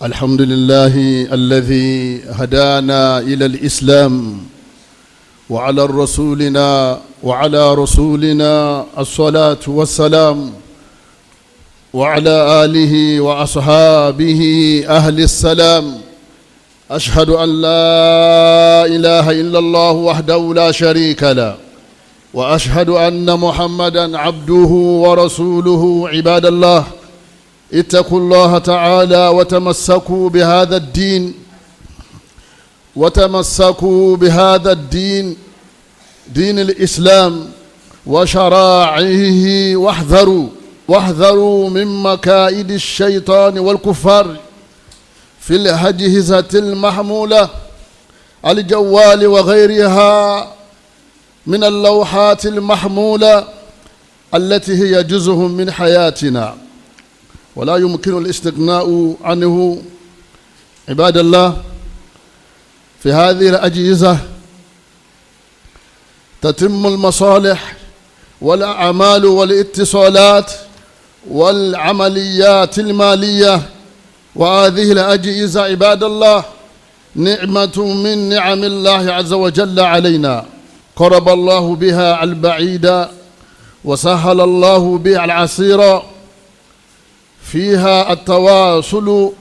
الحمد لله الذي هدانا إلى الإسلام، وعلى رسولنا الصلاة والسلام، وعلى آله وأصحابه أهل السلام. أشهد أن لا إله إلا الله وحده لا شريك له، وأشهد أن محمدا عبده ورسوله. عباد الله، اتقوا الله تعالى وتمسكوا بهذا الدين، دين الإسلام وشرائعه، واحذروا من مكائد الشيطان والكفار في الأجهزة المحمولة، الجوال وغيرها من اللوحات المحمولة التي هي جزء من حياتنا ولا يمكن الاستغناء عنه. عباد الله، في هذه الأجهزة تتم المصالح والأعمال والاتصالات والعمليات المالية، وهذه الأجهزة عباد الله نعمة من نعم الله عز وجل علينا، قرب الله بها البعيد وسهل الله بها العسير. فيها التواصل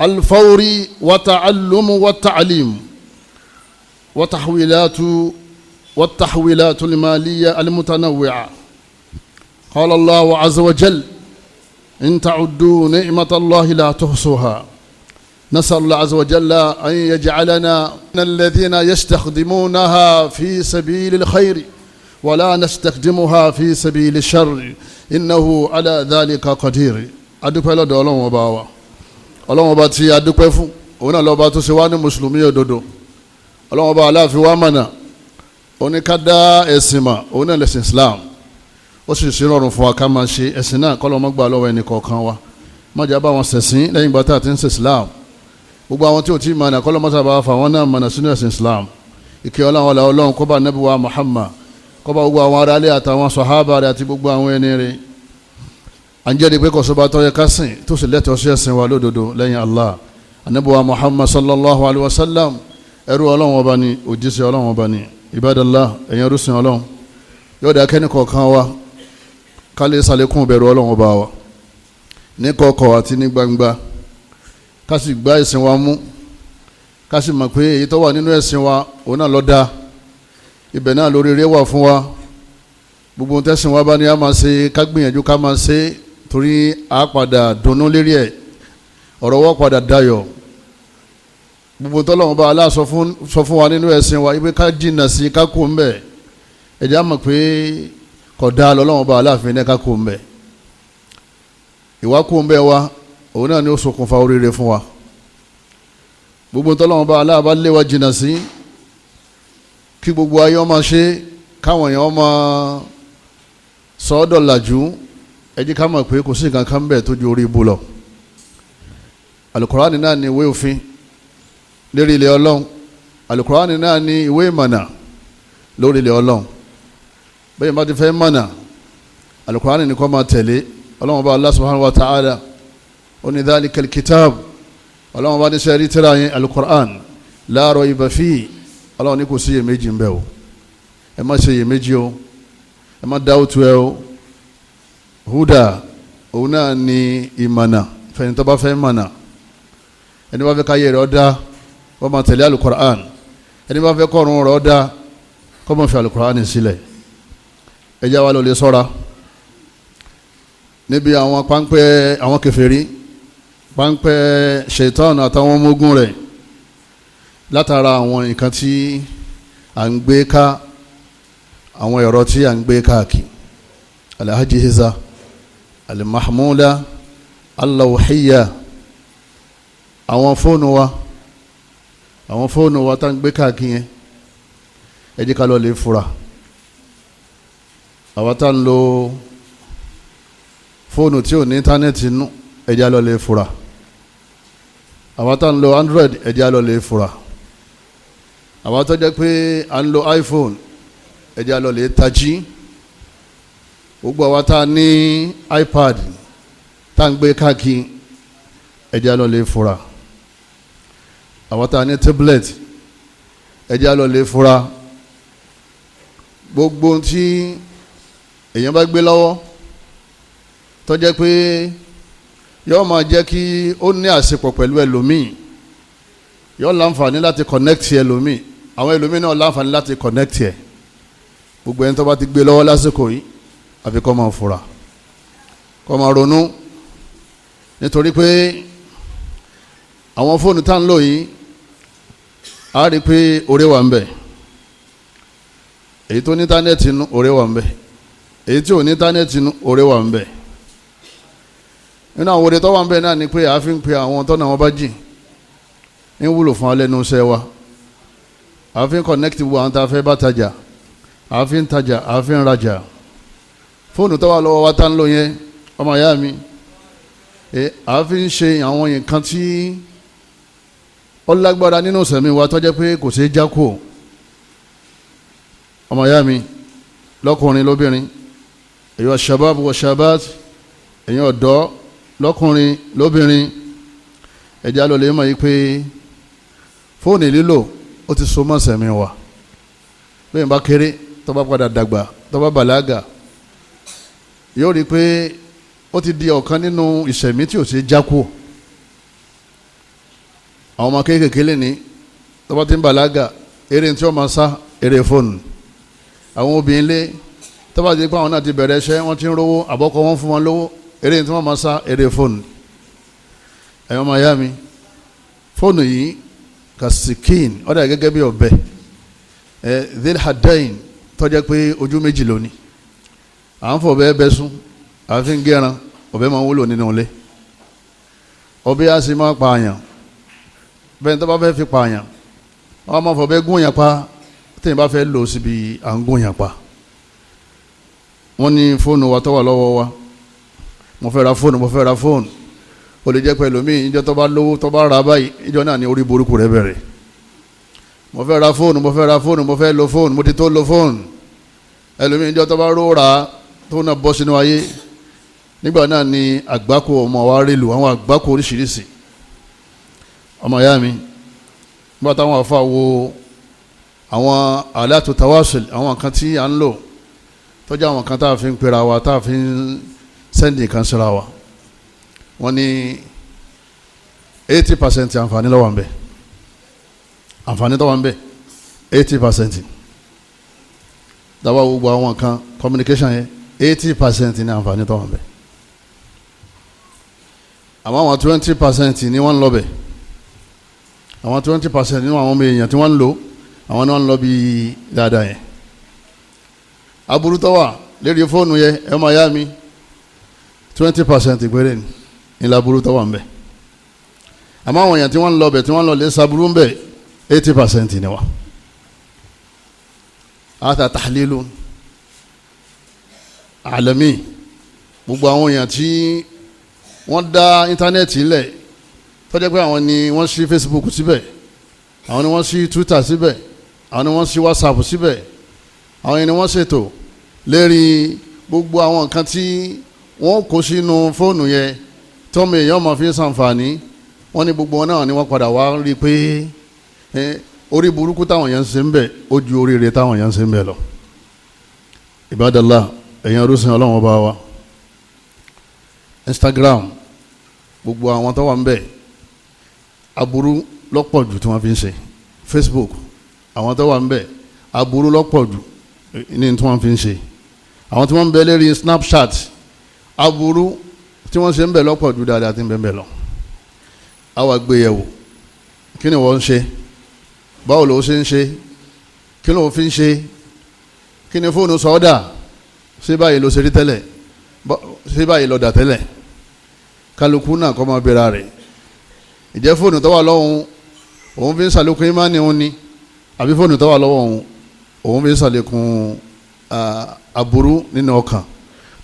الفوري وتعلم والتعليم وتحويلات والتحويلات المالية المتنوعة. قال الله عز وجل: إن تعدوا نعمة الله لا تحصوها. نسأل الله عز وجل أن يجعلنا من الذين يستخدمونها في سبيل الخير ولا نستخدمها في سبيل الشر، إنه على ذلك قدير. Adúpẹ́ lọ́dọ̀ Ọlọ́run ọba wa. Ọlọ́run ọba tí adúpẹ́ fún, òun náà lọ́ba tó ṣe wá ní mùsùlùmí òdodo. Ọlọ́run ọba aláàfin wa mọ̀nà oníkádá ẹ̀sìn mà, òun náà lẹ̀sìn Islam. Ó sì ṣe rọrùn fún wa ká máa ṣe ẹ̀sìn náà. Kọ́ lọ́mọ gbà lọ́wọ́ ẹnì kọ̀ọ̀kan wa, má jẹ́ bá wọn ṣẹ̀sìn lẹ́yìn ìgbà tá a ti ń ṣe Islam. Gbogbo àwọn tí ò tí ì mọ̀nà, kọ́ lọ́mọ sábà fà wọ́n náà mọ̀nà sínú ẹ̀sìn Islam. Ìkẹ́ Ọlọ́run, ọlá Ọlọ́run kó bá Nábì wa Muhammad, kó bá gbogbo àwọn aráalé àtàwọn sọ̀hábà rẹ̀ àti gbogbo àwọn ẹni rẹ̀. À ń jẹ́rìí pé kò sọ́ba tó yẹ ká sìn tó sì lẹ́tọ̀ọ́ sí ẹ̀sìn wa lódodo lẹ́yìn Allah. Ànábì wa Muhammad sallallahu alayhi wa sallam, ẹrú Ọlọ́run ọba ni, òjíṣẹ́ Ọlọ́run ọba ni. Ibadallah, ẹ̀yin ẹrúsìn Ọlọ́run, yóò dá kẹ́ni kọ̀ọ̀kan wa ká lè ṣàlékún bẹ̀rù Ọlọ́run ọba wa ní kọ̀kọ̀ àti ní gbangba, ká sì gbá ẹ̀sìn wa mú, ká sì mọ̀ pé èyí tó wà nínú ẹ̀sìn wa, òun náà ló dáa. Ibẹ̀ náà lórí eré wà fún wa. Gbogbo tẹ̀sìn wa bá ní a máa ṣe, ká gbìyànjú ká máa ṣe, torí a padà dunnú lérí ẹ̀, ọ̀rọ̀ wọ́n padà dayọ̀. Gbogbo tọ́lọ́run bá Allah sọ fún wa nínú ẹ̀sìn wa ibi ká jìnnà sí, ká kó ń bẹ̀, ẹ̀jẹ̀ á mọ̀ pé kò dáa lọ́lọ́run bá Aláàfin ní ká kó ń bẹ̀. Ìwà kó ń bẹ̀ wa, òun náà ni ó ṣokùnfà oríire fún wa. Gbogbo tọ́lọ́run bá Allah bá lé wa jìnnà sí, kí gbogbo ayé ọmọ ṣe, káwọn èèyàn ọmọ sọ́ọ́dọ̀ làjú, ẹ jẹ́ ká mọ̀ pé kò sí nǹkan kan bẹ̀ tó ju orí ibu lọ. Alukurani náà ni ìwé òfin lérí ilẹ̀ Ọlọ́run. Alukurani náà ni ìwé ìmọ̀nà lórí ilẹ̀ Ọlọ́run. Bẹ́ẹ̀ bá ti fẹ́ mọ̀nà, alukurani ni kó máa tẹ̀lé. Ọlọ́run bá Allah subhanahu wa ta'ala, ó ní: dhalikal kitab. Ọlọ́run bá ní sẹ́rí tírà yẹn, alukuran, la rayba fi. Ọlọ́run ní kò sí iyèméjì ń bẹ o. Ẹ má ṣe iyèméjì o, ẹ má dáwùtú ẹ o. Huda, òun náà ni ìmọ̀nà fẹ́ni tó bá fẹ́ mọ̀nà. Ẹni bá fẹ́ káyé rẹ̀ ọ́ dá, wọ́n máa tẹ̀lé alukur'an. Ẹni bá fẹ́ kọ́run rẹ̀ ọ́ dá, kó má fi alukur'an sílẹ̀. Ẹ jẹ́ wa lọ lè sọ́ra níbi àwọn páńpẹ́ àwọn kèfèrí, páńpẹ́ ṣètọ́nù àtàwọn ọmọ ogun rẹ̀, látara àwọn nǹkan tí à ń gbé ká, àwọn ẹ̀rọ tí à ń gbé káàkiri, al-ajhiza al-mahmula al-lawhiyya, àwọn fóònù wa, àwọn fóònù wa tá ń gbé káàkiri yẹn. Ẹ jẹ́ ká lọ lè fura. Àwa tá ń lo fóònù tí ò ní íńtánẹ́ẹ̀tì nú, ẹ jẹ́ lọ lè fura. Àwa tá ń lo Android, ẹ jẹ́ lọ lè fura. Àwa tó jẹ́ pé à ń lo iPhone, ẹ jẹ́ lọ lè tají. Gbogbo àwa tá ní iPad tá ń gbé káàkiri, Ẹ jẹ́ á lọ lè fura. Àwọn tá a ní tablet, ẹ jẹ́ á lọ lè fura. Gbogbo tí èèyàn bá gbé lọ́wọ́ tó jẹ́ pé yóò máa jẹ́ kí ó ní àṣepọ̀ pẹ̀lú ẹlòmíì, yóò láǹfààní láti connect ẹlòmíì, àwọn ẹlòmíì náà láǹfààní láti connect ẹ. Gbogbo ẹni tó bá ti gbé lọ́wọ́ lásìkò yìí, àfi kó máa fura, kó máa ronú, nítorí pé àwọn fóònù tá ń lò yìí, a rí i pé oore wà ń bẹ. Èyí tó ní íńtánẹ́ẹ̀tì nú, oore wà ń bẹ. Èyí tí ò ní íńtánẹ́ẹ̀tì nú, oore wà ń bẹ. Nínú àwọn oore tó wà ń bẹ náà ni pé a fi ń pe àwọn tọ́nà wọn bá jìn, ń wúlò fún alẹ́ nu iṣẹ́ wa. A fi ń connect gbogbo àwọn tá a fẹ́ bá tajà, a fi ń tajà, a fi ń rajà. Fóònù tó wà lọ́wọ́ wa tá ń lò yẹn, ọmọ ìyá mi, a fi ń ṣe àwọn nǹkan tí ó lágbára nínú sẹ̀mí wa, tó jẹ́ pé kò ṣeé já kúò. Ọmọ ìyá mi lọ́kùnrin lóbìnrin, èyí shabab wa shabat, èyí ọ̀dọ́ lọ́kùnrin lóbìnrin, ẹ jẹ́ á lọ lè mọ̀ yìí pé fóònù lílò, ó ti so mọ́ sẹ̀mí wa. Bẹ́ẹ̀ bá kéré, tó bá padà dàgbà, tó bá bàlágà, yóò rí i pé ó ti di ọ̀kan nínú ìṣẹ̀mí tí ò ṣe já kúò. Àwọn ọmọ kéékèèké lè ní, tó bá ti ń bàlágà, eré tí wọ́n máa sá eré fóònù. Àwọn obìnrin lé, tó bá ti pé àwọn náà ti bẹ̀rẹ̀ iṣẹ́, wọ́n ti ń rówó, àbọ̀kọ wọn fún wọn lówó, eré tí wọ́n máa sá eré fóònù. Ẹ̀yọ́ máa yá mi, fóònù yìí kasikin, ó dà gẹ́gẹ́ bí ọ̀bẹ ẹ̀ dhil hadain, tó jẹ́ pé ojú méjì lónìí. À ń fọ ọ̀bẹ bẹ́ sún, à ń fi ń gẹ́ran. Ọ̀bẹ máa ń wúlò nínú ilé, ọ̀bẹ á sì máa pààyàn. Bẹ́ẹ̀ tó bá fẹ́ fi pààyàn, wọ́n máa fọ̀bẹ gún yàn pa. Téèyàn bá fẹ́ lò síbi à ń gún yàn pa, wọ́n ní fóònù wa tó wà lọ́wọ́ wa, mo fẹ́ ra fóònù, mo fẹ́ ra fóònù. Ó lè jẹ́ pẹ̀lú mi, ìjọ tó bá lówó, tó bá ra báyìí, ìjọ náà ní orí burúkú rẹ̀ bẹ̀rẹ̀. Mo fẹ́ ra fóònù, mo fẹ́ ra fóònù, mo fẹ́ lo fóònù, mo ti tó lo fóònù. Ẹlòmíì, ìjọ tó bá rówó ra, tó náà bọ́ sínú ayé, nígbà náà ni àgbákò ọmọ wa rèlù, àwọn àgbákò oríṣiríṣi. Ọmọ ìyá mi, nígbà táwọn afa wo àwọn alatu tawasul, àwọn kan tí à ń lò, tọ́jú àwọn kan tá a fi ń pera wa, tá a fi ń send kan síra wa, wọ́n ní 80% àǹfààní ló wà ń bẹ. Àǹfààní tó wà ń bẹ, 80%. Dábàá gbogbo àwọn kan communication yẹn, 80% ní àǹfààní tó wà ń bẹ. Àmọ́ àwọn 20% ní wọ́n ń lọ bẹ̀. Àwọn 20% nínú àwọn ọmọ èèyàn tí wọ́n ń lò, àwọn náà ń lọ bí dáadáa yẹn. Aburú tó wà lérí fóònù yẹn, ẹ máa yá mi, 20% péré ni ní aburú tó wà ń bẹ. Àmọ́ àwọn èèyàn tí wọ́n ń lọ bẹ̀, tí wọ́n ń lọ lè saburú ń bẹ̀, 80% ni wa. Ata tahlilu alami, gbogbo àwọn èèyàn tí wọ́n dá íńtánẹ́ẹ̀tì lẹ̀, tó jẹ́ pé àwọn ni wọ́n ṣí Facebook síbẹ̀, àwọn ni wọ́n ṣí Twitter síbẹ̀, àwọn ni wọ́n ṣí WhatsApp síbẹ̀, àwọn ni wọ́n ṣètò lérí gbogbo àwọn nǹkan tí wọ́n kó sínú fóònù yẹn, tọ́mọ èèyàn máa fi ń ṣàǹfààní. Wọ́n ní gbogbo wọn náà ni wọ́n padà wá rí i pé orí burúkú táwọn yẹn ń ṣe ń bẹ̀, ó ju oríire táwọn yẹn ń ṣe ń bẹ̀ lọ. Ibadallah, ẹ̀yin arúsìn Ọlọ́run ọba wa, Instagram, gbogbo àwọn tó wà ń bẹ̀, aburú lọ́pọ̀ jù tí wọ́n fi ń ṣe. Facebook, àwọn tó wà ń bẹ̀, aburú lọ́pọ̀ jù ní tí wọ́n fi ń ṣe. Àwọn tí wọ́n ń bẹ lérí Snapchat, aburú tí wọ́n ṣe ń bẹ lọ́pọ̀ jù dáadáa tí ń bẹ ń bẹ lọ. Àwa gbé yẹ̀wò, kí ni wọ́n ń ṣe? Báwo ló ṣe ń ṣe? Kí ló fi ń ṣe? Kí ni fóònù sọ́ọ́dà? Ṣé báyìí ló ṣe rí tẹ́lẹ̀? Ṣé báyìí ló dà tẹ́lẹ̀? Kálukú náà kọ́ máa bẹ̀rẹ̀ rẹ̀. Ìjẹ́ fóònù tó wà lọ́wọ́ òun fi ń ṣàlékún ìmánì òun ni, àbí fóònù tó wà lọ́wọ́ òun fi ń ṣàlékún aburú nínú ọkàn?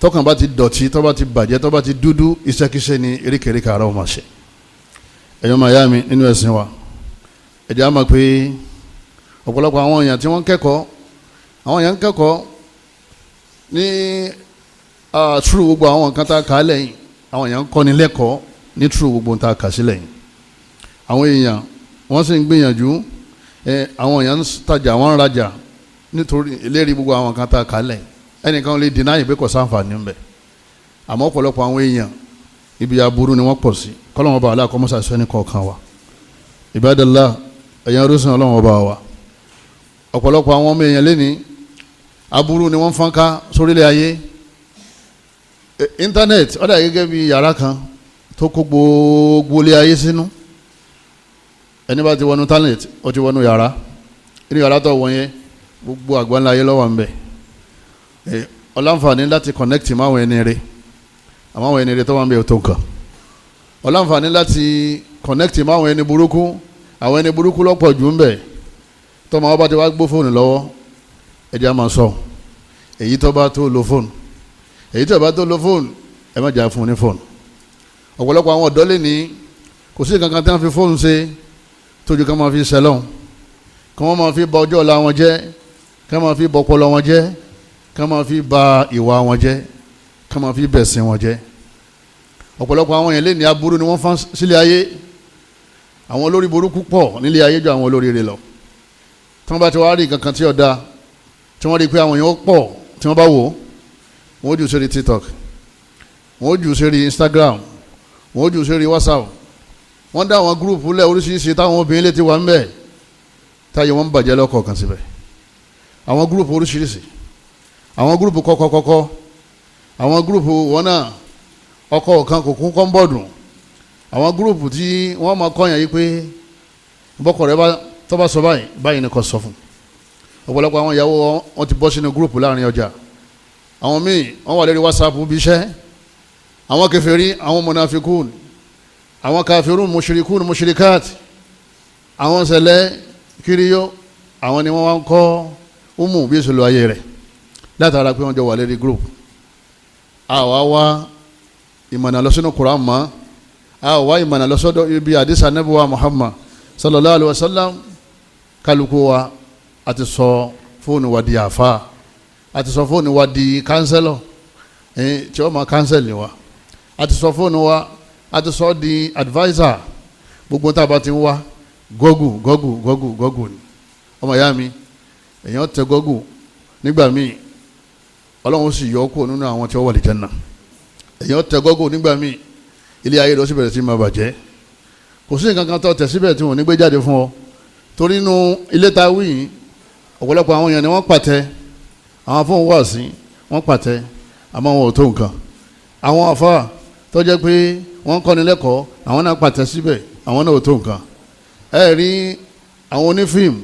Tọkàn bá ti dọ̀tí, tó bá ti bàjẹ́, tó bá ti dúdú, iṣẹ́kíṣẹ́ ni eríkèéríkèé ara wọn máa ṣe. Ẹ̀yọ́ máa yá mi nínú ẹ̀sìn wa, ẹ̀jẹ̀ á mọ̀ pé ọ̀pọ̀lọpọ̀ àwọn èèyàn tí wọ́n ń kẹ́kọ̀ọ́, àwọn èèyàn ń kẹ́kọ̀ọ́ ní through gbogbo àwọn nǹkan tá a kà á lẹ́yìn. Àwọn èèyàn ń kọ́ni lẹ́kọ̀ọ́. Ní true gbogbo ta kà sílẹ̀ yìí, àwọn èèyàn wọ́n sì ń gbìyànjú. Àwọn èèyàn ń tajà, wọ́n ń rajà nítorí ìlérí gbogbo àwọn kan tá a kà lẹ̀. Ẹnìkan lè deny pé kò sáǹfààní ń bẹ, àmọ́ ọ̀pọ̀lọpọ̀ àwọn èèyàn ibi aburú ni wọ́n pọ̀ sí. Kọ́lọ́wọ́n bá aláàkọ́mọ́sá sọ ẹni kọ̀ọ̀kan wa. Ibadallah, ẹ̀yàn rúṣin ọlọ́wọ́n bá wa, ọ̀pọ̀lọpọ̀ àwọn ọmọ èèyàn lẹ́ni aburú ni wọ́n fọ́nká sórílẹ̀ ayé. Íńtánẹ́ẹ̀tì ó dà gẹ́gẹ́ bí yàrá kan tó kó gbogbo ilé ayé sínú. Ẹni bá ti wọnú íńtánẹ́ẹ̀tì, ó ti wọnú yàrá. Inú yàrá tó wọ̀ yẹn, gbogbo àgbáńlá ayé ló wà ń bẹ̀. Ọláǹfààní láti connect máwọn ẹni rẹ̀, àmọ́ àwọn ẹni rẹ̀ tó wà ń bẹ̀ ò tó nǹkan. Ọláǹfààní láti connect máwọn ẹni burúkú, àwọn ẹni burúkú lọ́pọ̀ jù ń bẹ̀. Tọ́mọ wọn bá ti wá gbó fóònù lọ́wọ́, ẹ jẹ́ á máa sọ èyí tó bá tó lo fóònù, èyí tó bá tó lo fóònù, ẹ má jà fún un ní fóònù. Ọ̀pọ̀lọpọ̀ àwọn ọ̀dọ́ lè ní kò sí kankan tí wọ́n fi fóònù ṣe tójú ká máa fi ṣẹlọ́n, kí wọ́n máa fi bà ọjọ́ ọ̀la wọn jẹ́, kí wọ́n máa fi bà ọpọlọ wọn jẹ́, kí wọ́n máa fi bà ìwà wọn jẹ́, kí wọ́n máa fi bẹ̀sìn wọn jẹ́. Ọ̀pọ̀lọpọ̀ àwọn yẹn lè ní aburú ni wọ́n fọ́n sílé ayé. Àwọn olórí burúkú pọ̀ nílé ayé ju àwọn olórí rẹ̀ lọ. Tí wọ́n bá ti wá rí kankan tí ó da, tí wọ́n rí pé àwọn èèyàn pọ̀ tí wọ́n bá wò, wọ́n ó jù sórí TikTok, wọ́n ó jù sórí Instagram, wọ́n ó jù sórí WhatsApp. Wọ́n dá àwọn group lẹ̀ oríṣiríṣi táwọn obìnrin lè ti wà ń bẹ̀, táyé wọ́n ń bàjẹ́ lọ́kọ̀ọ̀kan síbẹ̀. Àwọn group oríṣiríṣi, àwọn group kọ́kọ́kọ́kọ́, àwọn group wọn náà ọkọ̀ kan kò kún kọ́ńbọ̀dù, àwọn group tí wọ́n máa kọ́yàn yìí pé bọ́kọ̀ rẹ tó bá sọ báyìí báyìí ni kò sọ fún. Ọ̀pọ̀lọpọ̀ àwọn ìyàwó wọn ti bọ́ sínú group láàrin ọjà. Àwọn míì wọ́n wà lórí WhatsApp bí iṣẹ́. Àwọn kèfèrí, àwọn mọ̀nàfikún, àwọn kàfírún, mushrikun, mushrikat, àwọn sẹlẹ̀ kiriyó, àwọn ni wọ́n wá ń kọ́ umu bí èso lo ayé rẹ̀ látara pé wọ́n jọ wà lórí group. Àwa wá ìmọ̀nà lọ sínú Quran mọ́, àwa wá ìmọ̀nà lọ sọ́dọ̀ ibi àdìsá nàbíwá Muhammad sallallahu alayhi wa sallam. Kálukú wa àti sọ fóònù wa di àfa, àti sọ fóònù wa di counselor tí wọ́n máa counsel wa, àti sọ fóònù wa, àti sọ di adviser. Gbogbo tá a bá ti ń wá, Google, Google, Google, Google ni. Ọmọ ìyá mi, èèyàn tẹ Google nígbà míì, Ọlọ́run sì yọ kúrò nínú àwọn tí wọ́n wà lè Jánnà. Èèyàn tẹ Google nígbà míì, ilé ayé lọ sí bẹ̀rẹ̀ sí máa bàjẹ́. Kò sí nǹkan kan tó tẹ̀ síbẹ̀ tí wọ́n ní gbé jáde fún ọ, torí inú ilé ta wí yìí, ọ̀pọ̀lọpọ̀ àwọn èèyàn ni wọ́n pàtẹ àwọn fóun wà sí, wọ́n pàtẹ, àmọ́ wọn ò tó nǹkan. Àwọn àfa tó jẹ́ pé wọ́n kọ́ni lẹ́kọ̀ọ́, àwọn náà pàtẹ síbẹ̀, àwọn náà ò tó nǹkan. Ẹ rí àwọn onífíìmù,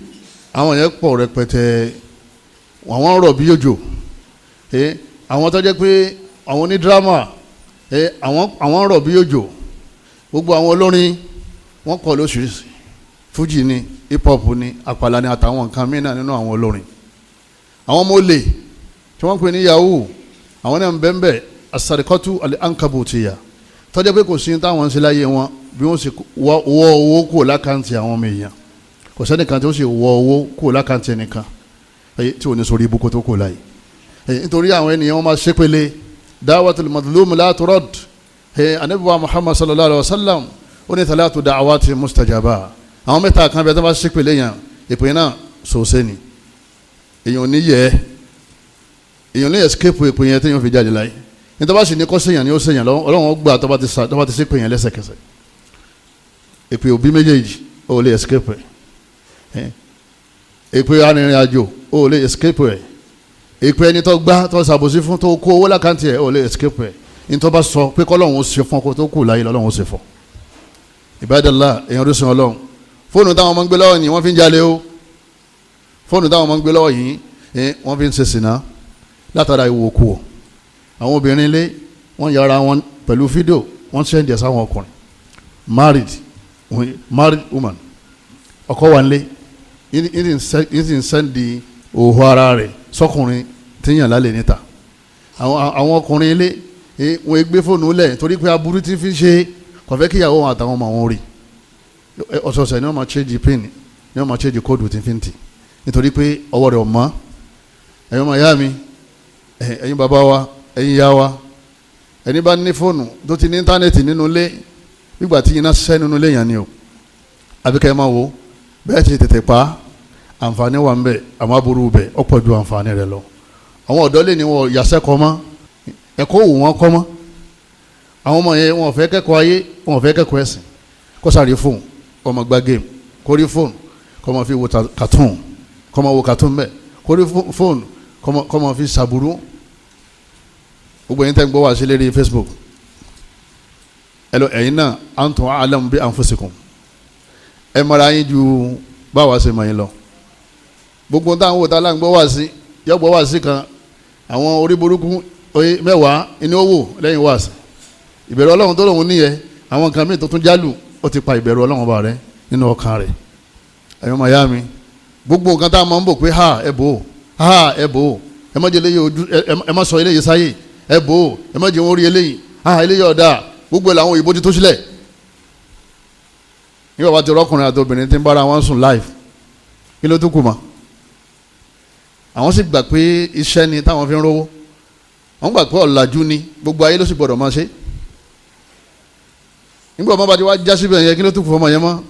àwọn yẹn pọ̀ rẹpẹtẹ, àwọn rọ̀ bí òjò. Àwọn tó jẹ́ pé àwọn onídírámà, àwọn rọ̀ bí òjò. Gbogbo àwọn olórin, wọ́n kọ̀ lóṣìṣì, fújì ni, hip hop ni, àpàlà ni, àtàwọn nǹkan mìíràn nínú àwọn olórin. Àwọn ọmọ olè tí wọ́n pè ní yahoo, àwọn náà ń bẹ́ẹ̀ bẹ́ẹ̀ asarikọ́tù ankabutiya, tó jẹ́ pé kò sí táwọn ń ṣe láyé wọn bí wọ́n sì wọ owó kúrò lákàntì àwọn ọmọ èèyàn. Kò sẹ́nìkan tí ó sì wọ owó kúrò lákàntì ẹnìkan tí ò ní sórí ibùkún tó kù láyé, nítorí àwọn ènìyàn wọn máa ṣépele. Dáwàtul madlum la turad. Anabi wa Muhammad sallallahu alayhi wa sallam, ó ní thalatu da'awati mustajaba. Àwọn mẹ́ta kan bẹ́ẹ̀ tó bá ṣépele yàn, ìpè náà sòsè ni, èèyàn ní yẹ, èèyàn ní escape ìpè yẹn téèyàn fi jáde láyé. Nítorí bá sì ní kọ́ sèyàn ni ó sèyàn, Ọlọ́run gbà tó bá ti ṣépè yẹn lẹ́sẹ̀kẹsẹ̀. Ìpè òbí méjèèjì, ó lè escape ẹ̀. Ìpè arìnrìn àjò, ó lè escape ẹ̀. Ìpè ẹni tó gbá, tó ṣàbòsí fún, tó kó owó lákàntì ẹ̀, ó lè escape ẹ̀. Nítorí bá sọ pé kọ́lọ́hún ó ṣe fún ọkọ tó kù láyé, lọ́lọ́hún ó ṣe fún. Ibadallah, èèyàn ló sìn Ọlọ́run. Fóònù táwọn ọmọ ń gbé lọ́wọ́ yìí, wọ́n fi ń jalè o. Fóònù táwọn ọmọ ń gbé lọ́wọ́ yìí, wọ́n fi ń ṣe sìnà látara ìwòkù o. Àwọn obìnrin ilé, wọ́n yára wọn pẹ̀lú fídíò, wọ́n send ẹ̀ sáwọn ọkùnrin. Married woman, ọkọ wà nílé, yìí sì ń send òhò ara rẹ̀ sọkùnrin tíyàn lálẹ́ níta. Àwọn ọkùnrin ilé, wọ́n gbé fóònù lẹ̀ torí pé aburú ti fi ṣe, kò fẹ́ kíyàwó wọn àtàwọn ọmọ wọn rí. Ọ̀sọ̀ọ̀sẹ̀ ni wọ́n máa change pin, ni wọ́n máa change code tí fi ń tì, nítorí pé ọwọ́ rẹ̀ ò mọ́. Ẹ̀yin ọmọ ìyá mi, ẹ̀yin bàbá wa, ẹ̀yin ìyá wa, ẹni bá ní fóònù tó ti ní íńtánẹ́ẹ̀tì nínú ilé, Nígbà tí iná sẹ́ nínú léèyàn ni o, àbí kẹ́ ẹ máa wo bẹ́ẹ̀ ti tètè pa, àǹfààní wà ń bẹ, àmọ́ aburú bẹ ó pọ̀ ju àǹfààní rẹ̀ lọ. Àwọn ọ̀dọ́ lè ní wọn yàsẹ́ kọ́ mọ́, ẹ̀kọ́ òwò wọn kọ́ mọ́. Àwọn ọmọ yẹn wọn ò fẹ́ kẹ́kọ̀ọ́ ayé, wọn ò fẹ́ kẹ́kọ̀ọ́ ẹ̀sìn. Kó sáré fóònù, kó máa gbá géèmù, kó rí fóònù kó máa fi wo cartoon, kó máa wo cartoon bẹ́ẹ̀, kó rí fóònù kó máa fi ṣàbùrú. Gbogbo yẹn tẹ́ ń gbọ́ wá sí lérí Facebook, ẹ lọ ẹ̀yin náà, antum a'lamu bi anfusikum, ẹ mara yín ju báwa ṣe mọ̀ yín lọ. Gbogbo táwọn wò tá láǹ gbọ́ wá sí, yọ gbọ́ wá sí kan, àwọn orí burúkú oye mẹ́wàá inú owó lẹ́yìn wá sí. Ìbẹ̀rù Ọlọ́run tó lòun níyẹ, àwọn nǹkan míì tó tún jálù, ó ti pa ìbẹ̀rù Ọlọ́run ọba rẹ nínú ọkàn rẹ̀. Ẹ̀yọ́ màyá mi, gbogbo nǹkan tá a máa ń bò pé ha ẹ bò ó, ha ẹ bò ó, ẹ má jẹ eléyìí ojú, ẹ má sọ eléyìí sáyé, ẹ bò ó, ẹ má jẹ wọn rí eléyìí, ha eléyìí ọ̀dà, gbogbo ẹ̀ làwọn òyìnbó ti tó sílẹ̀. Nígbà bá ti rọ́kùnrin àti obìnrin tí ń bára wọn sùn live, kí ló tún kù mọ́? Àwọn sì gbà pé iṣẹ́ ni táwọn fi ń rówó, wọ́n gbà pé ọ̀làjú ni, gbogbo ayé ló sì gbọ́dọ̀ máa ṣe. Nígbà wọn bá ti wá já síbẹ̀ yẹn, kí ló tún kù fọmọ yẹn mọ́?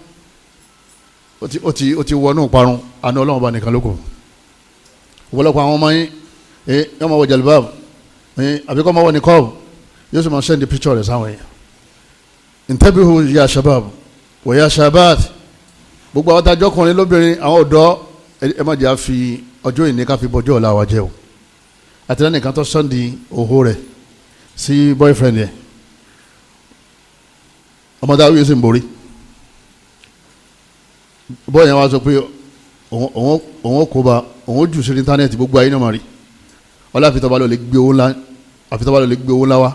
Ó ti wọnú parun. Àná Ọlọ́run bá nìkan ló kù. Ọ̀pọ̀lọpọ̀ àwọn ọmọ yín ẹ yọ máa wọ jalibab ẹ àbí kọ́ máa wọ nìkọ́ọ̀b, yóò sì máa send the picture rẹ̀ sáwọn yẹn. Intabihu ya shabab wa ya shabat, gbogbo àwọn tajọ́kùnrin lóbìnrin, àwọn ọ̀dọ́, ẹ má jẹ́ àfi ọjọ́ ìní ká fi bọjọ́ ọ̀la wa jẹ́ o. Àti lẹ́nìkan tó sọ́ndì òhó rẹ̀ sí boyfriend yẹn, ọmọdé àwọn yóò sì ń borí bọ́ọ̀ yẹn, wá sọ pé òun kò bá òun jù sí íńtánẹ́ẹ̀tì, gbogbo ayé náà máa rí. Ọlá àfitọ́ba ló lè gbé owó ńlá, àfitọ́ba ló lè gbé owó ńlá wá.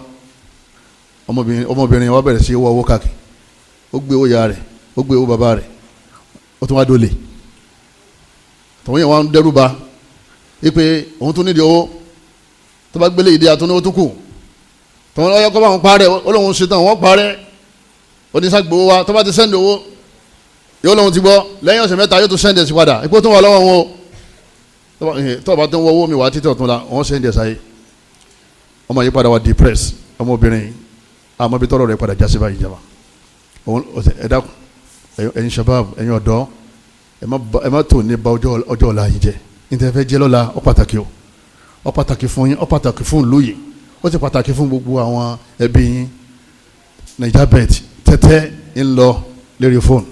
Ọmọbìnrin yẹn wá bẹ̀rẹ̀ sí wọ owó káàkiri, ó gbé owó ya rẹ̀, ó gbé owó bàbá rẹ̀, ó tún wá dólè. Tòun yẹn wá ń dẹ́rù ba ipe òun tún nídìí owó, tó bá gbélé ìdí àtúndí ó tún kù. Tòun ọyọ kọ́ bá wọn parẹ́, ó lóun ṣetán wọ́n parẹ́, oníṣàgbowó wa. Tó bá ti send owó, yóò lóun ti gbọ́, lẹ́yìn ọ̀sẹ̀ 3 yóò tún send ẹ̀ sí padà, ipò tó wà lọ́wọ́ wọn o. Tó bá tó ń wọ owó mi wá títí ọ̀tún la, wọ́n send ẹ̀ sáyé. Ọmọ yìí padà wà depressed, ọmọbìnrin yìí, àmọ́ bí tọ́rọ̀ rẹ̀ padà jásí báyìí jama. Ẹ dákun, ẹ̀yin shabab, ẹ̀yin ọ̀dọ́, ẹ má tó ní ba ọjọ́ ọ̀la yìí jẹ́. Níta fẹ́ jẹ́ lọ́la, ó pàtàkì o, ó pàtàkì fún yín, ó pàtàkì fún ìlú yìí, ó sì pàtàkì fún gbogbo àwọn ẹbí yín. Naija bet, tẹ́tẹ́ ń lọ lérí fóònù,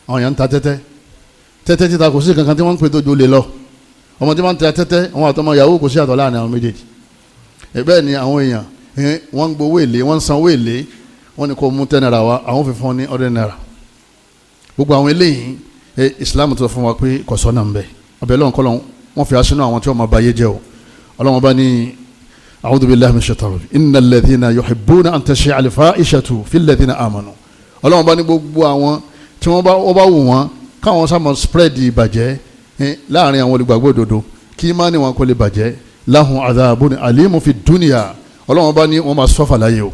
àwọn èèyàn ń ta tẹ́tẹ́. Tẹ́tẹ́ títa, kò sí kankan tí wọ́n ń pè tó ju lè lọ. Ọmọ tí wọ́n ń ta tẹ́tẹ́, àwọn àtọmọ yahoo, kò sí àtọ̀ láàrin àwọn méjèèjì. Bẹ́ẹ̀ ni àwọn èèyàn wọ́n ń gbowó èlé, wọ́n ń sanwó èlé, wọ́n ní kó mú 10 naira wá, àwọn fi fún ọ ní 100 naira. Gbogbo àwọn eléyìí, Islam tó fún wa pé kò sọ́nà ń bẹ ọbẹ̀ lọ́n kọ́ lọ́n, wọ́n fi aṣínú àwọn tí wọ́n máa ba ayé jẹ́ o. Ọlọ́wọ́n bá ní a'udhu billahi minash shaitanir rajim, innal ladhina yuhibbuna an tashi'a al-fahishatu fil ladhina amanu. Ọlọ́wọ́n bá ní gbogbo àwọn tí wọ́n bá wù wọ́n káwọn sá máa spread ìbàjẹ́ láàrin àwọn olùgbàgbọ́ òdodo, kí má ní wọn kò lè bàjẹ́, lahum adhabun alimun fi dunya. Ọlọ́wọ́n bá ní wọ́n máa sọ́fà láyé o,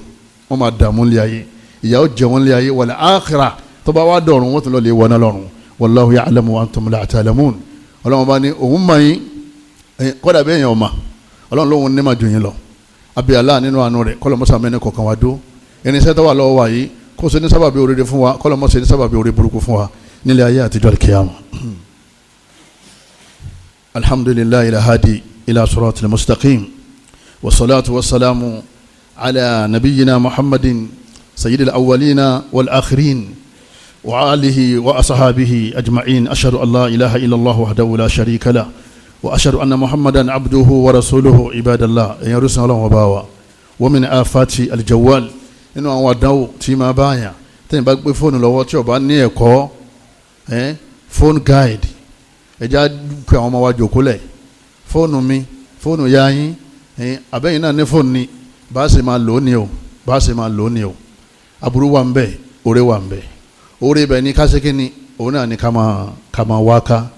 wọ́n máa dààmú lé ayé, ìyà ó jẹ wọ́n lé ayé, wal akhirah, tó bá wá dọ̀run, wọ́n tún lọ lè wọná lọ́run. Wallahu ya'lamu wa antum la ta'lamun. Ọlọ́wọ́n bá ní òun mọ̀ yín, kọ́dà bẹ́ẹ̀ yẹn ọ̀ma, Ọlọ́run lóhun ní ma jù yín lọ. Abi Allah nínú àánú rẹ̀, kọ́lọ́mọ́sá mẹ́ni kọ̀ọ̀kan wá dó irinṣẹ́ tó wà lọ́wọ́ wa yìí, kó ṣe ní sábàbí oríire fún wa, kọ́lọ́mọ́sá ní sábàbí orí burúkú fún wa nílé ayé àtijọ́ al-qiyama. Alhamdulillahi al-hadi ila siratil mustaqim, wassalatu wassalamu ala nabiyyina Muhammadin sayyidil awwalina wal akhirin wa alihi wa ashabihi ajma'in. Ashhadu an la ilaha illallah wahdahu la sharika lah wa ashhadu anna Muhammadan abduhu wa rasuluhu. Ibadallah, ẹ̀yin arúsàn Ọlọ́run ọba wa, wa min afati aljawwal, nínú àwọn àdánwò tí máa bá yàn tẹ́yìn bá gbé fóònù lọ́wọ́ tí ó bá ní ẹ̀kọ́, phone guide, ẹ̀já pé àwọn ọmọ wa jòkó lẹ̀. Fóònù mi, fóònù ya yín, àbẹ́yìn náà ní fóònù ni, bá a ṣe máa lò ó ní o, bá a ṣe máa lò ó ní o. Aburú wà ń bẹ, oore wà ń bẹ. Oore bẹ ní kásìkínní, òun náà ní ká máa wá ká.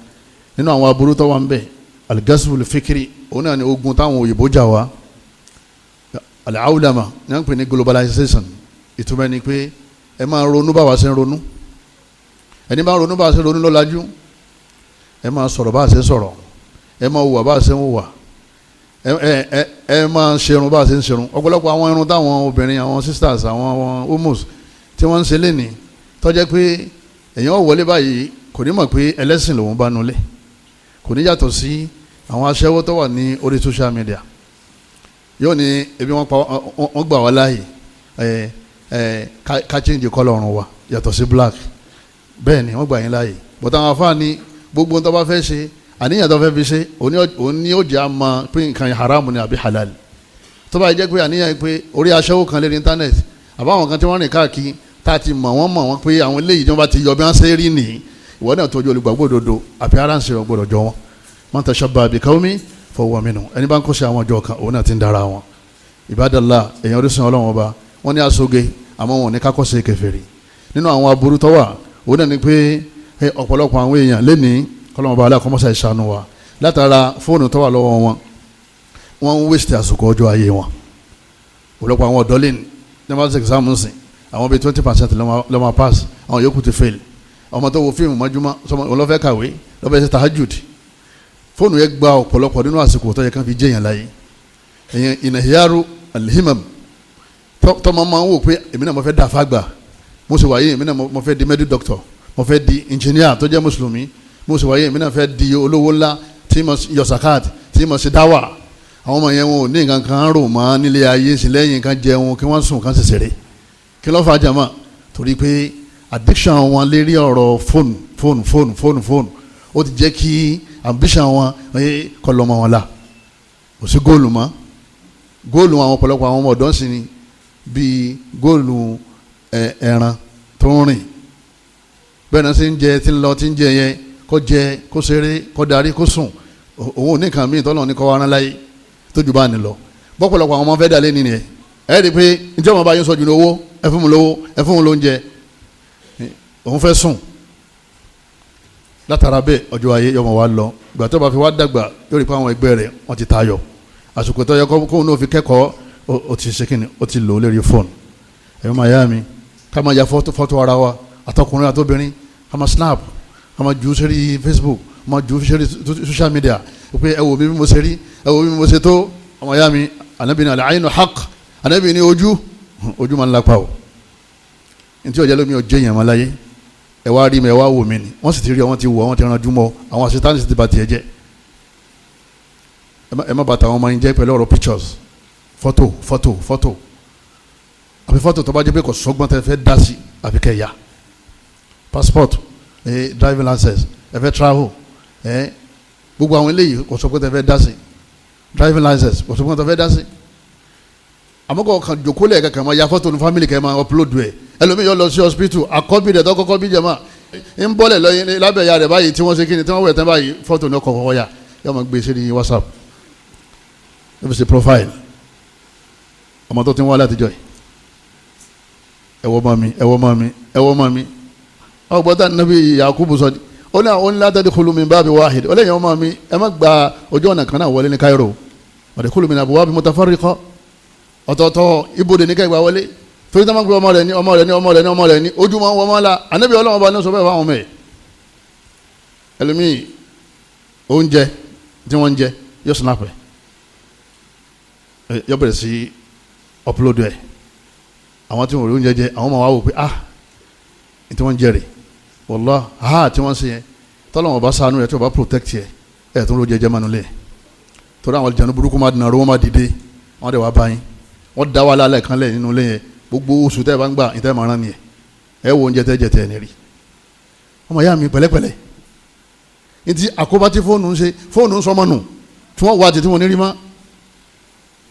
Nínú àwọn aburú tó wà ń bẹ, al-ghazwul fikri, òun náà ní ogun táwọn òyìnbó jà wá, al-awlama ní wọ́n ń pè ní globalization. Ìtumọ̀ ẹni pé ẹ máa ronú báwa ṣe ń ronú. Ẹni bá ń ronú báwa ṣe ń ronú lọ́lajú. Ẹ máa sọ̀rọ̀ bá a ṣe ń sọ̀rọ̀, ẹ máa hùwà bá a ṣe ń hùwà, ẹ ẹ ẹ máa ṣerun bá a ṣe ń ṣerun. Ọ̀pọ̀lọpọ̀ àwọn irun táwọn obìnrin, àwọn sisters, àwọn homos tí wọ́n ń ṣe lénìí, tó jẹ́ pé èèyàn wọlé báyìí kò ní mọ̀ pé ẹlẹ́sìn lòun bá nulẹ̀, kò ní yàtọ̀ sí àwọn aṣẹ́wó tó wà ní orí social media. Yóò ní ebi wọ́n pa wọ́n gbà wá láàyè ẹ ẹ ká change colour ọ̀run wa yàtọ̀ sí black. Bẹ́ẹ̀ ni wọ́n gbà yín láàyè, but àwọn afáàní gbogbo tó bá fẹ́ ṣe, àníyàn tó fẹ́ fi ṣe, òun ní ó jẹ́ àmọ́ pé nǹkan haram ni àbí halal. Tó bá jẹ́ pé àníyàn pé orí aṣẹ́wó kan lérí internet àbáwọn kan tí wọ́n rìn káàkiri tá a ti mọ̀ wọ́n mọ̀ wọ́n pé àwọn eléyìí tí wọ́n bá ti yọ bí wọ́n ṣe rí nìyí, ìwọ náà tọ́jú olùgbàgbọ́ òdodo, appearance rẹ̀ gbọ́dọ̀ jọ wọn. Man tashabbaha bi qawmin fahuwa minhum. Ẹni bá ń kó sí àwọn ọjọ́ kan, òun náà ti ń dára wọn. Ibadallah, èèyàn orísun Ọlọ́run Ọba, wọ́n ní aṣoge, àmọ́ wọn ò ní kákọ́sẹ̀ kèfèrí. Nínú àwọn aburú tó wà, òun náà ni pé ọ̀pọ̀lọpọ̀ àwọn èèyàn lénìí, kọ́lọ́mọba aláàkọ́mọ́sá ìṣàánú wa, látara fóònù tó wà lọ́wọ́ wọn, wọ́n ń waste àsìkò ọjọ́ ayé wọn. Ọ̀pọ̀lọpọ̀ àwọn ọ̀dọ́ lẹ́nu ní wọ́n bá ṣe exam ń sìn, àwọn bíi 20% ló máa pass, àwọn yòókù ti fail. Ọmọ tó wo fíìmù mọ́júmọ́ òun ló fẹ́ kàwé, ló fẹ́ ṣe tahajud. Fóònù yẹn gba ọ̀pọ̀lọpọ̀ nínú àsìkò tó yẹ kán fi jẹ́yàn láyé. Ẹ̀yẹn ìnàhíyàrú alhimam tọ́mọ máa ń wò pé èmi náà mo fẹ́ dà fàgbà, mo sì wáyé, èmi náà mo fẹ́ di medical doctor, mo fẹ́ di engineer tó jẹ́ mùsùlùmí, mo sì wáyé, èmi náà fẹ́ di olówó ńlá tí mo yọ sakat, tí mo ṣe dáwà. Àwọn ọmọ yẹn, wọn ò ní nǹkan kan rò mọ́ nílé ayé sí lẹ́yìn kan jẹun, kí wọ́n sùn, kan ṣẹ̀ṣẹ̀. Kí ló fà á, jàmá? Torí pé addiction wọn lérí ọ̀rọ̀ fóònù, fóònù, fóònù, fóònù, fóònù, ó ti jẹ́ kí ambition wọn kọ́ lọ́mọ wọn la. Kò sí goal mọ́. Goal àwọn ọ̀pọ̀lọpọ̀ àwọn ọmọ ọ̀dọ́ sì ni bíi goal ẹran tó ń rìn. Bẹ́ẹ̀ náà sì ń jẹ tí ń lọ, tí ń jẹ yẹn, kó jẹ, kó ṣeré, kó darí, kó sùn. Òun ò ní nǹkan míì tọ́lọ́ ní kọ́ wa rán láyé tó ju bá ní lọ. Bọ́pọ̀lọpọ̀ àwọn ọmọ fẹ́ dà lé nìyẹn. Ẹ rí i pé njẹ́ ọmọ bá yín sọ jù ní owó, ẹ fún mi lówó, ẹ fún mi lóúnjẹ, òun fẹ́ sùn. Látara bẹ́ẹ̀, ọjọ́ ayé yọmọ wa lọ. Ìgbà tó bá fi wá dàgbà, yóò rí pé àwọn ẹgbẹ́ rẹ̀ wọ́n ti tayọ. Àsìkò tó yẹ kóun náà fi kẹ́kọ̀ọ́, ó ti ṣe kíni, ó ti lò ó lérí fóònù. Ẹ̀yọ́ máa yá mi, ká máa ya fọ́tò ara wa, àtọkùnrin àtobìnrin, ká máa snap, ká máa jù sórí Facebook, ká máa jù sórí social media pé ẹ wò mí bí mo ṣe rí, ẹ wò mí bí mo ṣe tó. Ọmọ ya mi, Anabi ní al-aynu haqq. Anabi ní ojú, ojú máa ń lápá o. Ntí ọjà lómi ọjọ́ yẹn máa láyé, ẹ wá rí mi, ẹ wá wò mí ni. Wọ́n sì ti rí ọ, wọ́n ti wọ̀, wọ́n ti ranjú mọ́. Àwọn àṣetánì sì ti bà tiẹ̀ jẹ́. Ẹ má bàtà àwọn ọmọ yín jẹ́ pẹ̀lú ọ̀rọ̀ pictures, photo, photo, photo. Àbí fọ́tò tó bá jẹ́ pé kò sọ́gbọ́n tẹ́ fẹ́ dá sí, àbí kẹ́ ya passport, driving license, ẹ fẹ́ travel, gbogbo àwọn eléyìí, kò sọ́gbọ́n tẹ́ fẹ́ dá sí. Driving license, kò sọ́gbọ́n tẹ́ fẹ́ dá sí. Àmọ́ kò kàn jòkó lẹ̀ kankan máa ya fọ́tò ní family kẹ́ máa upload ẹ̀. Ẹlòmíì yóò lọ sí hospital, àkọ́bí rẹ̀ tó kọ́kọ́ bí jẹ̀mọ́ ń bọ́lẹ̀ lọ́yìn lábẹ́ ìyá rẹ̀ báyìí, tí wọ́n ṣe kíni, tí wọ́n wẹ̀ tán báyìí, fọ́tò ní ọkọ̀ kọ́kọ́ yà, yóò máa gbé sí ní WhatsApp, yóò fi ṣe profile. Ọmọ tó ti ń wá látijọ́ yìí, ẹ̀wọ́ mọ́ mi, ẹ̀wọ́ mọ́ mi, ẹ̀wọ́ mọ́ mi. Ọgbọ́n nàbí Yakubu sọ, ó ní àwọn la tadkhulu min babi wahid. Ó lẹ́yìn ọmọ mi, ẹ má gba ojú ọ̀nà kan náà wọlé ní Cairo. Wadkhulu min abwab mutafarriqa. Ọ̀tọ̀ọ̀tọ̀ ibodè ní kẹgbà wọlé, torí táwọn gbé ọmọ rẹ ní ọmọ rẹ ní ọmọ rẹ ní ọmọ rẹ ní ojúmọ́ wọn mọ́ la. Ànábì Ọlọ́wọ́n bá ní sọ bẹ́ẹ̀ fáwọn ọmọ ẹ̀. Ẹlòmíì, oúnjẹ tí wọ́n ń jẹ, yóò snap ẹ̀, yóò bẹ̀rẹ̀ sí upload ẹ̀. Àwọn tí wọ́n rí oúnjẹ jẹ, àwọn máa wá wò pé, ah, tí wọ́n ń jẹ rè, wallah, ah, tí wọ́n ń ṣe yẹn. Tọ́lọ́wọ́n bá ṣàánú rẹ̀, tí wọ́n bá protect yẹ ẹ̀, tó ń ro jẹjẹ mánu lẹ̀, torí àwọn àlùjànnú burúkú máa dìnnà, wọ́n máa dìde, wọ́n dẹ̀ wá báyìí, wọ́n dá wàhálà alẹ́ kan lẹ̀ nínú ilé yẹn. Gbogbo oṣù tẹ́ ẹ bá ń gbà, ìtẹ́ máa rán nìyẹn. Ẹ wo oúnjẹ tẹ́ jẹ tẹ́ ẹ ní rí. Ọmọ ìyá mi, pẹ̀lẹ́pẹ̀lẹ́. Ntí àkóbá tí fóònù ń ṣe, fóònù ń sọmọ nù, tí wọ́n wá tètè wọn ní rí mọ́.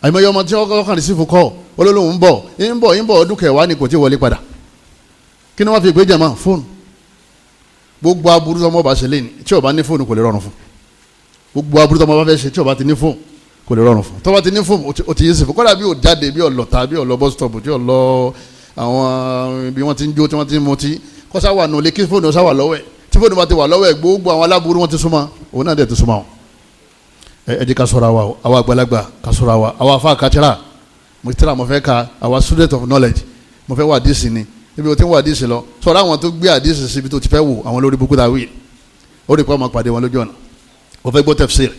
Àyìnbó ọmọ tí wọ́n kàn sí fún kọ́ olólùwọ̀n ń bọ̀, ń bọ̀, ń bọ̀, ọdún kẹwàá ni kò tí wọlé padà. Kí ni wọ́n fi gbé jẹ̀mọ́ fóònù? Gbogbo aburú tó ọmọ bá ṣe lẹ́ni, tí ó bá ní fóònù, kò lè rọrùn fún. Gbogbo aburú tó ọmọ bá fẹ́ ṣe, tí ó bá ti ní fóònù, kò lè rọrùn fún. Tó bá ti ní fóònù, ó ti yé sí fún. Kódà bí ò jáde, bí ò lọ ta, bí ò lọ bus stop, tí ò lọ àwọn bí wọ́n ti ń jó, tí wọ́n ti ń mutí, kó sá wà nulẹ̀, kí fóònù sá wà lọ́wọ́ ẹ̀. Tí fóònù bá ti wà lọ́wọ́ ẹ̀, gbogbo àwọn aláburú wọn ti súnmọ́, òun náà dẹ̀ ti súnmọ́ wọn. Ẹ jẹ́ ká ṣọ́ra wa o. Àwa àgbàlagbà, ká ṣọ́ra wa. Àwa afa kàtírà, mo tíra mo fẹ́ ka. Àwa student of knowledge, mo fẹ́ wà díìsì ni. Ibi o ti ń wà díìsì lọ, sọ̀rọ̀ àwọn tó gbé àdíìsì síbi tó ti fẹ́ wò, àwọn lórí burúkú ta wí, ó rí pé ọmọ pàdé wọn lójú ọ̀nà. O fẹ́ gbọ́ tafsir,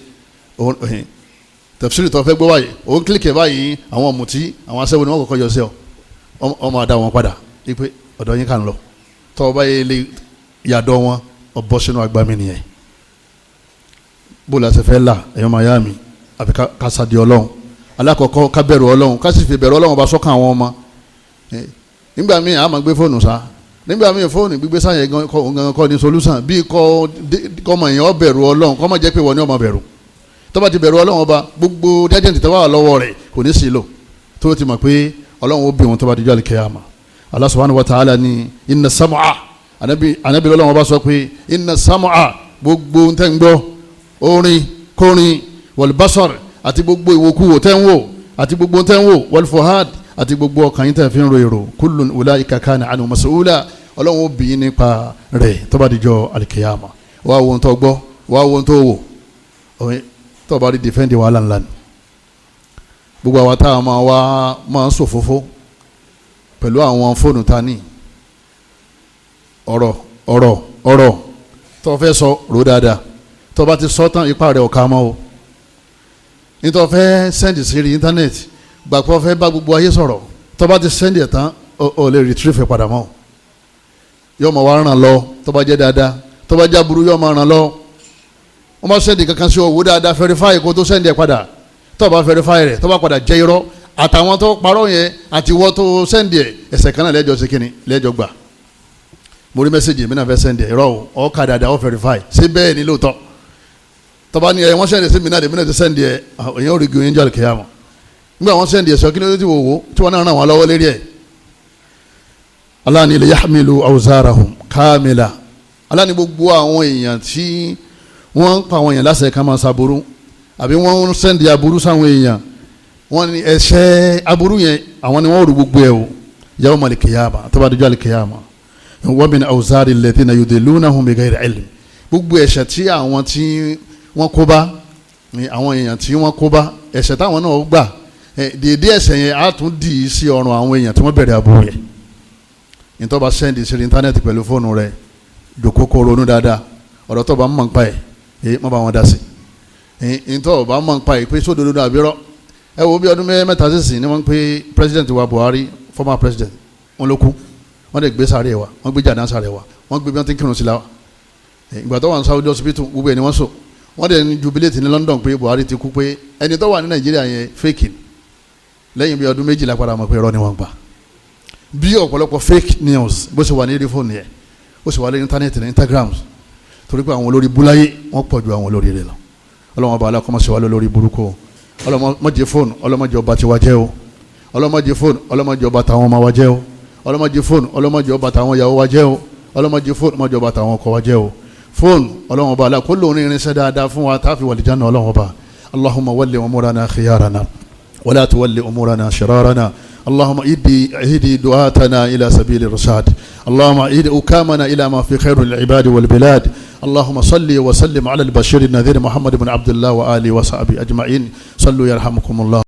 tafsir tó fẹ́ gbọ́ báyìí, òun click báyìí, àwọn ọ̀mùtí, àwọn aṣẹ́wó ni wọ́n kọ́kọ́ yọ sí ọ. Ọmọ àdá wọn padà ipe Ọ̀dọ̀ yín kàn lọ. Tọ́ ọba yẹn lè yàdọ̀ wọn, ọbọ̀ sínú agbami nìyẹn. Bó la ṣe fẹ́ là, ẹ̀yọ́ máa yá mi, àfi ká sadi Ọlọ́run. Alákọ̀ọ́kọ́, ká bẹ̀rù Ọlọ́run, ká sì fi bẹ̀rù Ọlọ́run bá sọ́kàn àwọn ọmọ. Nígbà míì, a máa gbé fóònù sá. Nígbà míì, fóònù gbígbé sáyẹn gan kọ́ ni solution. Bí kọ́ kọ́mọ yẹn ọ bẹ̀rù Ọlọ́run, kọ́ máa jẹ́ pé wọ́n ní ọmọ bẹ̀rù. Tó bá ti bẹ̀rù Ọlọ́run ọba, gbogbo gadget tó wà lọ́wọ́ rẹ̀ kò ní sí lò, tó ti mọ̀ pé Ọlọ́run ó bí wọn tó bá dijọ́ àlùkìyámà. Allah subhanahu wa ta'ala ni inna sam'a, anabi Ọlọ́run ọba sọ pé inna sam'a, gbogbo ń tẹ́ ń gbọ́, orin kórin, wal basar, àti gbogbo ìwòkuwò tẹ́ ń wò, àti gbogbo tẹ́ ń wò, wal fuhad, àti gbogbo ọkàn yín tẹ́ fi ń ro èrò, kullun ulaika kana anhu mas'ula. Ọlọ́run ó bí nípa rẹ̀ tó bá dijọ́ àlùkìyámà. Wàá wo ń tó gbọ́, wàá wo ń tó wò, tó bá rí defend, wàhálà ńlá ni. Gbogbo àwa táwọn máa wá máa ń ṣòfófó pẹ̀lú àwọn fóònù ta ní ọ̀rọ̀ ọ̀rọ̀ ọ̀rọ̀ tó fẹ́ sọ, rò dáadáa. Tó bá ti sọ tán, ipa rẹ̀ ọ̀ka mọ́ o. Nítorí fẹ́ send sí rí íńtánẹ́ẹ̀tì, gbàgbọ́ fẹ́ bá gbogbo ayé sọ̀rọ̀, tó bá ti send ẹ̀ tán, o lè retrieve padà mọ́. Yóò máa wá ràn lọ tó bá jẹ́ dáadáa, tó bá jẹ́ aburú, yóò máa ràn lọ. Wọ́n bá send kankan sí owó dáadáa, verify kó tó send ẹ̀ padà. Tó bá verify rẹ̀, tó bá padà jẹ́ irọ́, àtàwọn tó parọ́ yẹn àti wọ́n tó send ẹ̀, ẹ̀sẹ̀ kan náà lẹ́jọ́ sí kínní lẹ́jọ́ gbà. Mo rí message mi náà, fẹ́ send ẹ̀, irọ́ o, ọ̀ ká dáadáa, ọ̀ verify ṣé bẹ́ẹ̀ ni lóòótọ́. Tó bá ní ẹ wọ́n send ẹ̀ sí mi náà, èmi náà ti send ẹ̀, èyàn ò rí gbìyànjú jọ́ àlùkìyámà. Nígbà wọ́n send ẹ̀ sọ, kí ló dé tí wò wò tí wọ́n náà ràn wọ́n lọ́wọ́ lérí ẹ̀? Allah ní liyahmilu awzarahum kamila. Allah ní gbogbo àwọn èèyàn tí wọ́n ń pa àwọn èèyàn láṣẹ ká máa ṣàbúrú, àbí wọ́n ń send aburú sáwọn èèyàn, wọ́n ní ẹ̀ṣẹ̀ aburú yẹn, àwọn ni wọ́n rú gbogbo ẹ̀ o yawmal qiyamah, tó bá dijọ́ al-qiyamah. Wa min awzari alladhina yudillunahum bighayri ilm. Gbogbo ẹ̀ṣẹ̀ tí àwọn tí wọ́n kó bá àwọn èèyàn tí wọ́n kó bá, ẹ̀ṣẹ̀ táwọn náà gbà, dèédé ẹ̀ṣẹ̀ yẹn á tún dì í sí ọrùn àwọn èèyàn tí wọ́n bẹ̀rẹ̀ aburú yẹn. Nítorí bá send sí íńtánẹ́ẹ̀tì pẹ̀lú fóònù rẹ̀, jòkó kó ronú dáadáa. Ọ̀rọ̀ tó bá ń mọ̀ nípa ẹ̀, ẹ̀ má bá wọn dá sí. Nítorí bá mọ̀ nípa ẹ̀ pé sódodo náà àbírọ́. Ẹ wo bí ọdún 3 sísìn ni wọ́n ń pè president wa Buhari, former president, wọ́n ló kú. Wọ́n lè gbé sáré wa, wọ́n gbé jàdá sáré wa, wọ́n gbé bí wọ́n ti ń kírun sí la. Ìgbà tó wà ní Saudi hospital, gbogbo ẹ̀ ni wọ́n sọ. Wọ́n dẹ̀ ní jubilate ní London pé Buhari ti kú, pé ẹni tó wà ní Nàìjíríà yẹn fake. Lẹ́yìn bí ọdún 12 padà mọ̀ pé irọ́ ni wọ́n gbà. Bí ọ̀pọ̀lọpọ̀ fake news bó ṣe wà ní eré fóònù yẹn, ó sì wà lórí íńtánẹ́ẹ̀tì ní Instagram, torí pé àwọn olórí búláyé wọ́n pọ̀ ju àwọn olórí rẹ̀ lọ. Ọlọ́wọ́n bá alákọ̀ọ́mọṣẹ́ wa lórí burúkú. Ọlọ́mọdé fóònù, ọlọ́mọdé ọba tiwa jẹ́ o. Ọlọ́mọdé fóònù, ọlọ́mọdé ọba tàwọn ọmọ wa jẹ́ o. Ọlọ́mọdé fóònù, ọlọ́mọdé ọba tàwọn ìyàwó wa jẹ́ o. Ọlọ́mọdé fóònù, ọlọ́mọdé ọba tàwọn ọkọ wa jẹ́ o. Fóònù, ọlọ́wọ́n bá alákó lóun irinṣẹ́ dáadáa fún wa táfi wal janna. Ọlọ́wọ́n bá allahumma walli umurana khiyarana wala tuwalli umurana shirarana. اللهم اهدي دعاتنا إلى سبيل الرشاد. اللهم اهدي حكامنا إلى ما في خير العباد والبلاد. اللهم صل وسلم على البشير النذير محمد بن عبد الله وآله وصحبه أجمعين. صلوا يرحمكم الله.